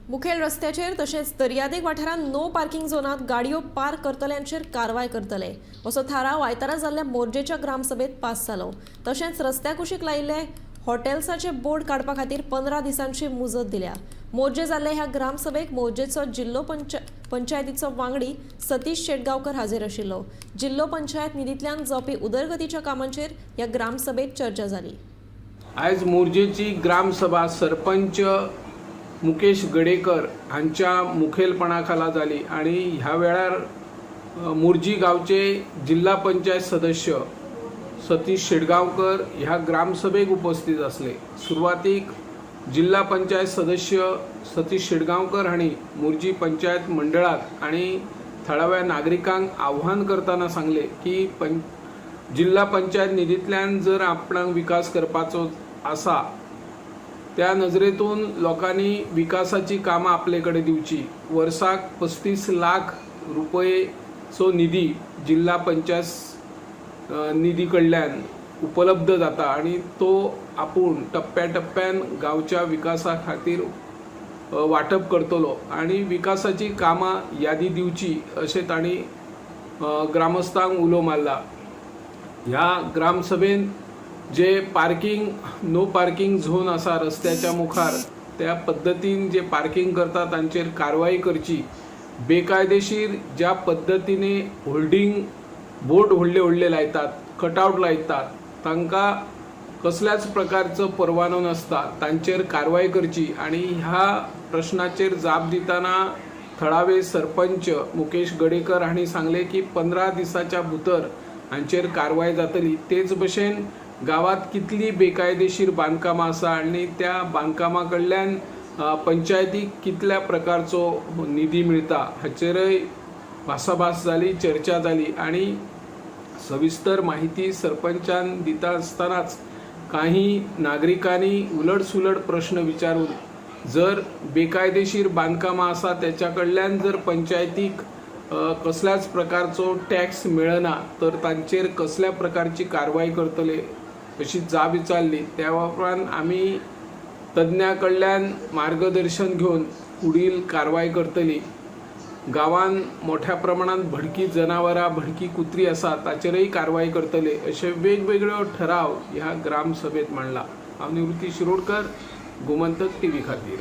मुखेल रस्त्याचेर तशेंच दर्यादेग वाठारांत नो पार्किंग झोनांत गाडयो पार्क करतल्यांचेर कारवाय करतले असो थाराव आयतारा जाल्ल्या मोरजेच्या ग्रामसभेत पास जालो. तशेंच रस्त्या कुशीक लायिल्ले हॉटेल्साचे बोर्ड काडपा खातीर 15 दिसांची मुजत दिल्या. मोरजे जाल्ले ह्या ग्रामसभेक मोरजेचो जिल्लो पंचायतीचो वांगडी सतीश शेटगांवकर हाजीर आशिल्लो. जिल्लो पंचायत निधींतल्यान जावपी उदरगतीच्या कामांचेर ह्या ग्रामसभेत चर्चा जाली. आयज मोरजेची ग्रामसभा सरपंच मुकेश गडेकर हांच्या मुखेलपणा खाला जाली आनी ह्या वेळार मोरजी गांवचे जिल्हा पंचायत सदस्य सतीश शेटगांवकर ह्या ग्रामसभेक उपस्थित आसले. सुरवातीक जिल्हा पंचायत सदस्य सतीश शेटगांवकर हांणी मोरजी पंचायत मंडळाक आनी थळाव्या नागरिकांक आव्हान करतना सांगले की जिल्हा पंचायत निधींतल्यान जर आपणाक विकास करपाचो आसा, त्या नजरेतून लोकांनी विकासाची कामां आपले कडेन दिवची. वर्साक 35 लाख रुपयेचो निधी जिल्हा पंचायत निधी कडल्यान उपलब्ध जाता आनी तो आपूण टप्प्या टप्प्यान गांवच्या विकासा खातीर वांटप करतलो आनी विकासाची कामां यादी दिवची अशें तांणी ग्रामस्थांक उलो मारला. ह्या ग्रामसभेन जे पार्किंग, नो पार्किंग झोन आसा रस्त्याच्या मुखार, त्या पद्दतीन जे पार्किंग करता तांचेर कारवाई करची. बेकायदेशीर ज्या पद्दतीने होल्डिंग बोर्ड व्हडले व्हडले लायतात, कटआउट लायतात, तांकां कसल्याच प्रकारचो परवानो नासता, तांचेर कारवाय करची. आनी ह्या प्रश्नाचेर जाप दितना थळावे सरपंच मुकेश गडेकर हांणी सांगलें की 15 दिसाच्या भितर हांचेर कारवाय जातली. तेच भशेन गांवांत कितली बेकायदेशीर बांदकामां आसा आनी त्या बांदकामां कडल्यान पंचायतीक कितल्या प्रकारचो निधी मिळता हाचेरय भासाभास जाली, चर्चा जाली आनी सविस्तर माहिती सरपंचान दिता आसतनाच काही नागरिकांनी उलट सुलट प्रश्न विचारून जर बेकायदेशीर बांदकामां आसा, त्याच्या कडल्यान जर पंचायतीक कसल्याच प्रकारचो टॅक्स मेळना तर तांचेर कसल्या प्रकारची कारवाय करतले अशी जाब विचारली. त्या उपरांत आमी तज्ञा कडल्यान मार्गदर्शन घेवन फुडील कारवाय करतली. गांवान मोठ्या प्रमाणात भडकी जनावरां, भडकी कुत्री आसा, ताचेरय कारवाय करतले अशे वेगवेगळ्यो ठराव ह्या ग्रामसभेत मांडला. हांव निवृत्ती शिरोडकर, गोमंतक टीव्ही खातीर.